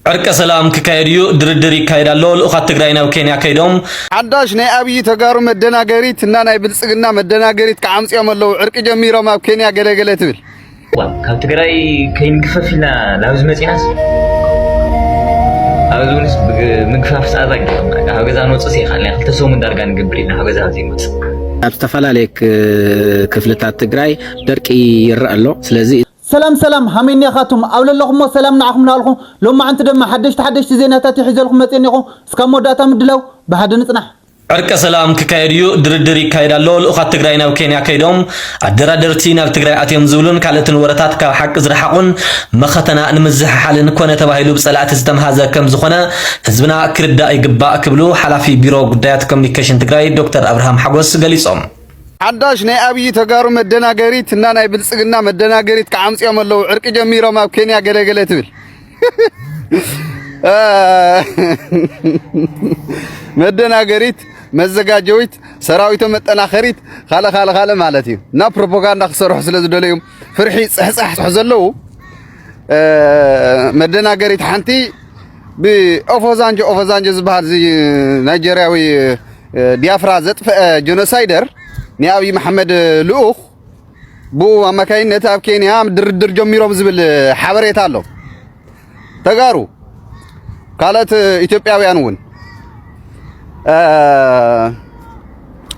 ዕርቀ ሰላም ክካየድ እዩ፣ ድርድር ይካየድ ኣሎ። ልኡኻት ትግራይ ናብ ኬንያ ከይዶም። ሓዳሽ ናይ ኣብዪ ተጋሩ መደናገሪት እና ናይ ብልጽግና መደናገሪት ክዓምጽኦም ኣለዉ። ዕርቂ ጀሚሮም ኣብ ኬንያ ገለ ገለ ትብል። እዋን ካብ ትግራይ ከይንግፈፍ ኢልና ናብዚ መፂናስ፣ ኣብዚ እውንስ ብግ-፣ ምግፋፍ ፃዛ ገይሮምና። ካብ ገዛ ንወፅእ ዘይካልና ክልተ ሰሙን ዳርጋ ንገብር ኢልና ካብ ገዛ ዘይንወፅእ። ኣብ ዝተፈላለየ ክ-፣ ክፍልታት ትግራይ ደርቂ ይረአ ኣሎ። ስለዚ ሰላም ሰላም፣ ሃመይ እኒኣኻትኩም ኣብ ለለኹሞ ሰላም ንዓኹም እናበልኩ፣ ሎማዓንቲ ድማ ሓደሽቲ ሓደሽቲ ዜናታት ይሒዘልኩም መፅየ እኒኹ። እስካብ መወዳእታ ምድላው ብሓደ ንፅናሕ። ዕርቀ ሰላም ክካየድ እዩ፣ ድርድር ይካየድ ኣሎ። ልኡኻት ትግራይ ናብ ኬንያ ከይዶም ኣደራደርቲ ናብ ትግራይ ኣትዮም ዝብሉን ካልኦትን ወረታት ካብ ሓቂ ዝረሓቑን መኸተና ንምዝሕሓልን ኮነ ተባሂሉ ብፀላእቲ ዝተምሃዘ ከም ዝኾነ ህዝብና ክርዳእ ይግባእ ክብሉ ሓላፊ ቢሮ ጉዳያት ኮሚኒኬሽን ትግራይ ዶክተር ኣብርሃም ሓጎስ ገሊፆም። ሓዳሽ ናይ ኣብዪ ተጋሩ መደናገሪት እና ናይ ብልጽግና መደናገሪት ክዓምጽኦም ኣለዉ። ዕርቂ ጀሚሮም ኣብ ኬንያ ገለ ገለ ትብል። መደናገሪት፣ መዘጋጀዊት፣ ሰራዊቶ መጠናኸሪት፣ ካለ ካለ ካለ ማለት እዩ። እና ፕሮፓጋንዳ ክሰርሑ ስለ ዝደለዩ ፍርሒ ጽሕጻሕ ዘለዉ፣ መደናገሪት ሓንቲ ብኦፎዛንጆ፣ ኦፎዛንጆ ዝበሃል እዚ ናይጀርያዊ ቢያፍራ ዘጥፈአ ጀኖሳይደር ንኣብይ መሓመድ ልኡኽ ብኡ ኣማካይነት ኣብ ኬንያ ድርድር ጀሚሮም ዝብል ሓበሬታ ኣሎ። ተጋሩ፣ ካልኦት ኢትዮጵያውያን እውን፣ እ፣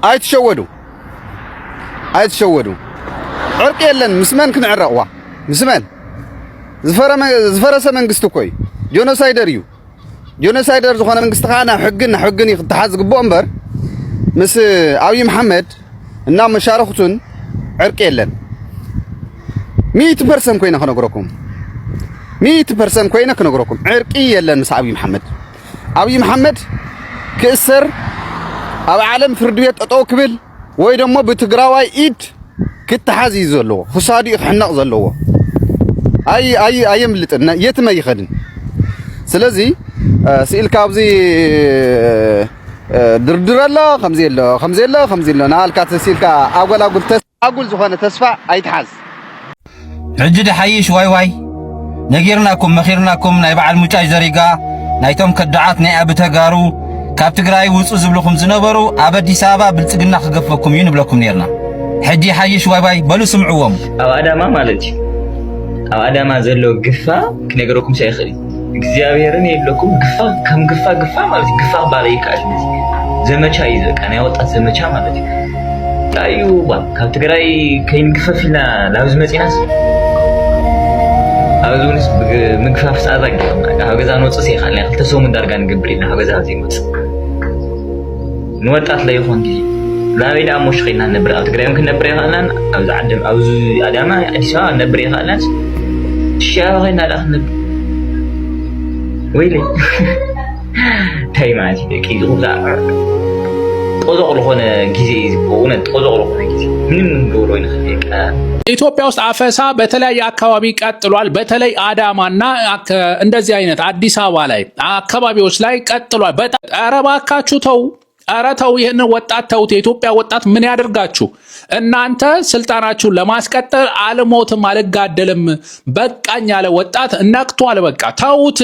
ኣይትሸወዱ፣ ኣይትሸወዱ። ዕርቂ የለን። ምስ መን ክንዕረቕዋ? ምስ መን? ዝፈረመ-፣ ዝፈረሰ መንግስቲ እኮ እዩ። ጀኖሳይደር እዩ። ጀኖሳይደር ዝኾነ መንግስቲ ከዓ ናብ ሕግን ናብ ሕግን እዩ ክተሓዝ ዝግብኦ እምበር፣ ምስ ኣብይ መሓመድ እና መሻርኽቱን ዕርቂ የለን። ሚእቲ ፐርሰንት ኮይነ ክነግረኩም፣ ሚእቲ ፐርሰንት ኮይነ ክነግረኩም፣ ዕርቂ የለን ምስ ኣብይ መሓመድ። ኣብይ መሓመድ ክእሰር፣ ኣብ ዓለም ፍርዲ ቤት ጠጠው ክብል፣ ወይ ደሞ ብትግራዋይ ኢድ ክተሓዝ እዩ ዘለዎ፣ ክሳዱ እዩ ክሕነቕ ዘለዎ። ኣይ-፣ ኣይ-፣ ኣየምልጥን፣ ነ-፣ የትም ኣይኸድን። ስለዚ፣ እ፣ ስኢልካ ኣብዚ፣ እ፣ ድርድር ኣሎ፣ ከምዚ ኣሎ፣ ከምዚ ኣሎ፣ ከምዚ ኣሎ፣ ንኣልካ ተስኢልካ ኣጓላጉል ተስ-፣ ኣጉል ዝኾነ ተስፋ ኣይትሓዝ። ሕጂ ድሓይሽ ዋይ ዋይ። ነጊርናኩም፣ መኺርናኩም፣ ናይ በዓል ሙጫይ ዘሪጋ፣ ናይቶም ከዳዓት ናይ ኣብ ተጋሩ፣ ካብ ትግራይ ውጹ ዝብልኹም ዝነበሩ፣ ኣብ ኣዲስ ኣበባ ብልጽግና ክገፈኩም እዩ ንብለኩም ነርና። ሕጂ ሓይሽ ዋይ ዋይ፣ በሉ ስምዕዎም። ኣብ ኣዳማ ማለት እዩ። ኣብ ኣዳማ ዘሎ ግፋ ክነገረኩም ሳይኽእል እዩ። እግዚኣብሔርን የብለኩም ግፋ፣ ከም ግፋ፣ ግፋ ማለት እዩ። ግፋ ክባል ይከኣል እዩ። ዘመቻ እዩ፣ በቃ ናይ ወጣት ዘመቻ ማለት እዩ። እንታይ እዩ እባ፣ ካብ ትግራይ ከይንግፈፍ ኢልና ናብዚ መፂናስ፣ ኣብዚ እውንስ ብግ-፣ ምግፋፍ ፃዛ ገይሮምና። ካብ ገዛ ንወፅእ ዘይካልና፣ ክልተ ሰሙን ዳርጋ ንገብር ኢልና ካብ ገዛ ዘይንወፅእ። ንወጣት ለይኾን ግዜ ናበይ ደኣ እሞ ሽኸይና ንነብር? ኣብ ትግራይ እውን ክንነብር ኣይኸኣልናን። ኣብዚ ዓዲ፣ ኣብዚ ኣዳማ፣ ኣዲስ ኣበባ ክንነብር ኣይኸኣልናን። ሽያ ኸይና ደኣ ክንነብር? ወይለይ። እንታይ ማለት እዩ ደቂ? እዚ ኩሉ ጦዞቕ ዝኾነ ግዜ እዩ፣ በእውነት ጦዞቕ ዝኾነ ግዜ። ምንም ክንገብሮ ኣይንኽእል፣ በቃ። ኢትዮጵያ ውስጥ አፈሳ በተለያየ አካባቢ ቀጥሏል። በተለይ አዳማና አከ-፣ እንደዚህ አይነት አዲስ አበባ ላይ አካባቢዎች ላይ ቀጥሏል። በጣም ኧረ እባካችሁ ተው፣ ኧረ ተው፣ ይህንን ወጣት ተውት። የኢትዮጵያ ወጣት ምን ያደርጋችሁ እናንተ? ስልጣናችሁን ለማስቀጠል አልሞትም አልጋደልም በቃኝ ያለ ወጣት ነቅቷል። በቃ ተውት፣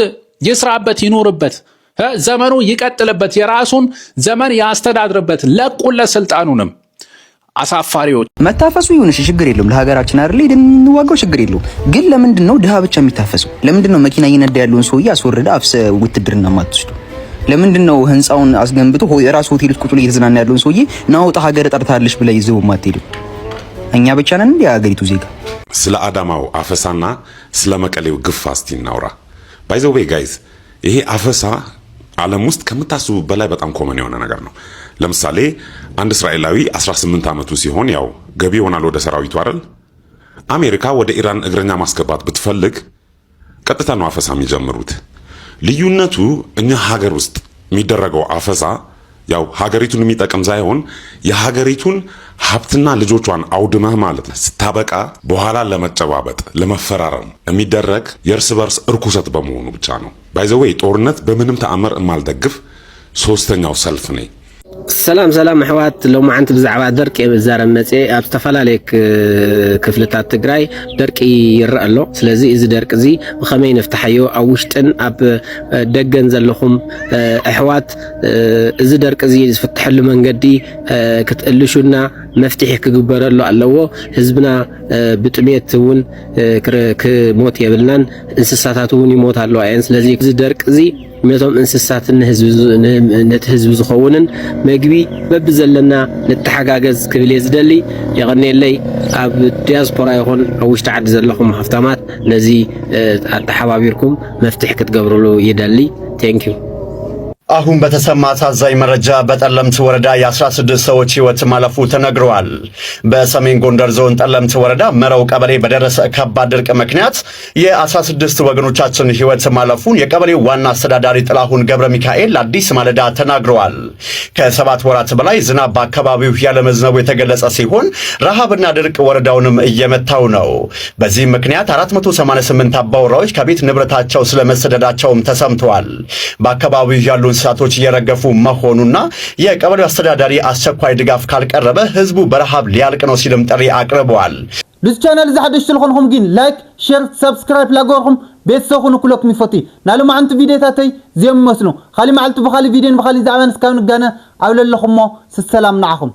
ይስራበት፣ ይኑርበት። እ፣ ዘመኑ ይቀጥልበት፣ የራሱን ዘመን ያስተዳድርበት፣ ለቁለት ስልጣኑንም። አሳፋሪዎች። መታፈሱ ይሁን እሺ፣ ችግር የለውም። ለሀገራችን አይደል ሄደን የምንዋጋው፣ ችግር የለውም። ግን ለምንድን ነው ድሃ ብቻ የሚታፈሰው? ለምንድን ነው መኪና እየነዳ ያለውን ሰውዬ አስወርደ አፍሰ ውትድርና ማትወስዱ? ለምንድን ነው ህንፃውን አስገንብቶ ሆ-፣ የራሱ ሆቴል ውስጥ ቁጭ ብሎ እየተዝናና ያለውን ሰውዬ ናውጣ ሀገር ጠርታለች ብለህ ይዘው ማትሄዱ? እኛ ብቻ ነን እንደ የሀገሪቱ ዜጋ? ስለ አዳማው አፈሳና ስለ መቀሌው ግፋ እስቲ እናውራ። By the way guys፣ ይሄ አፈሳ ዓለም ውስጥ ከምታስቡ በላይ በጣም ኮመን የሆነ ነገር ነው። ለምሳሌ አንድ እስራኤላዊ አስራ ስምንት ዓመቱ ሲሆን ያው ገቢ ይሆናል ወደ ሰራዊቱ አይደል? አሜሪካ ወደ ኢራን እግረኛ ማስገባት ብትፈልግ ቀጥታ ነው አፈሳ የሚጀምሩት። ልዩነቱ እኛ ሀገር ውስጥ የሚደረገው አፈሳ ያው ሀገሪቱን የሚጠቅም ሳይሆን የሀገሪቱን ሀብትና ልጆቿን አውድመህ ማለት ነው ስታበቃ በኋላ ለመጨባበጥ ለመፈራረም የሚደረግ የእርስ በርስ እርኩሰት በመሆኑ ብቻ ነው። By the way ጦርነት በምንም ተአምር የማልደግፍ ሶስተኛው ሰልፍ ነኝ። ሰላም ሰላም ኣሕዋት፣ ሎማዓንቲ ብዛዕባ ደርቂ እየ ዝዛረብ መፅየ። ኣብ ዝተፈላለየ ክ- ክፍልታት ትግራይ ደርቂ ይረአ ኣሎ። ስለዚ እዚ ደርቂ እዚ ብኸመይ ንፍትሓዮ፣ ኣብ ውሽጥን ኣብ ደገን ዘለኹም ኣሕዋት፣ እዚ ደርቂ እዚ ዝፍትሐሉ መንገዲ ክትእልሹና፣ መፍትሒ ክግበረሉ ኣለዎ። ህዝብና ብጥሜት እውን ክሞት የብልናን። እንስሳታት እውን ይሞት ኣለዋ እየን። ስለዚ እዚ ደርቂ እዚ ነቶም እንስሳትን ነቲ ህዝቢ ዝኸውንን መግቢ በብዘለና ንተሓጋገዝ ክብል እየ ዝደሊ። የቐንየለይ። ኣብ ዲያስፖራ ይኹን ኣብ ውሽጢ ዓዲ ዘለኹም ሃፍታማት ነዚ ኣተሓባቢርኩም መፍትሒ ክትገብርሉ ይደሊ። Thank you። አሁን በተሰማ አሳዛኝ መረጃ በጠለምት ወረዳ የ16 ሰዎች ህይወት ማለፉ ተነግረዋል። በሰሜን ጎንደር ዞን ጠለምት ወረዳ መረው ቀበሌ በደረሰ ከባድ ድርቅ ምክንያት የ16 ወገኖቻችን ህይወት ማለፉን የቀበሌው ዋና አስተዳዳሪ ጥላሁን ገብረ ሚካኤል ለአዲስ ማለዳ ተናግረዋል። ከሰባት ወራት በላይ ዝናብ በአካባቢው ያለመዝነቡ የተገለጸ ሲሆን ረሃብና ድርቅ ወረዳውንም እየመታው ነው። በዚህ ምክንያት 488 አባወራዎች ከቤት ንብረታቸው ስለመሰደዳቸውም ተሰምተዋል። በአካባቢው ያሉ እንስሳቶች እየረገፉ መሆኑና የቀበሌው አስተዳዳሪ አስቸኳይ ድጋፍ ካልቀረበ ህዝቡ በረሃብ ሊያልቅ ነው ሲልም ጥሪ አቅርበዋል። ልዚ ቻናል እዚ ሓደሽቲ ዝኾንኹም ግን ላይክ፣ ሸር፣ ሳብስክራይብ ላገርኹም ቤተሰብ ኩኑ ክለኩም ይፈቲ። ናሎማዓንቲ ቪዲዮታተይ ዜም መስሉ። ካሊ መዓልቲ ብኻሊ ቪዲዮን ብኻሊ ዛዕባን እስካብ ንጋነ ኣብ ለለኹሞ ስሰላም ንዓኹም።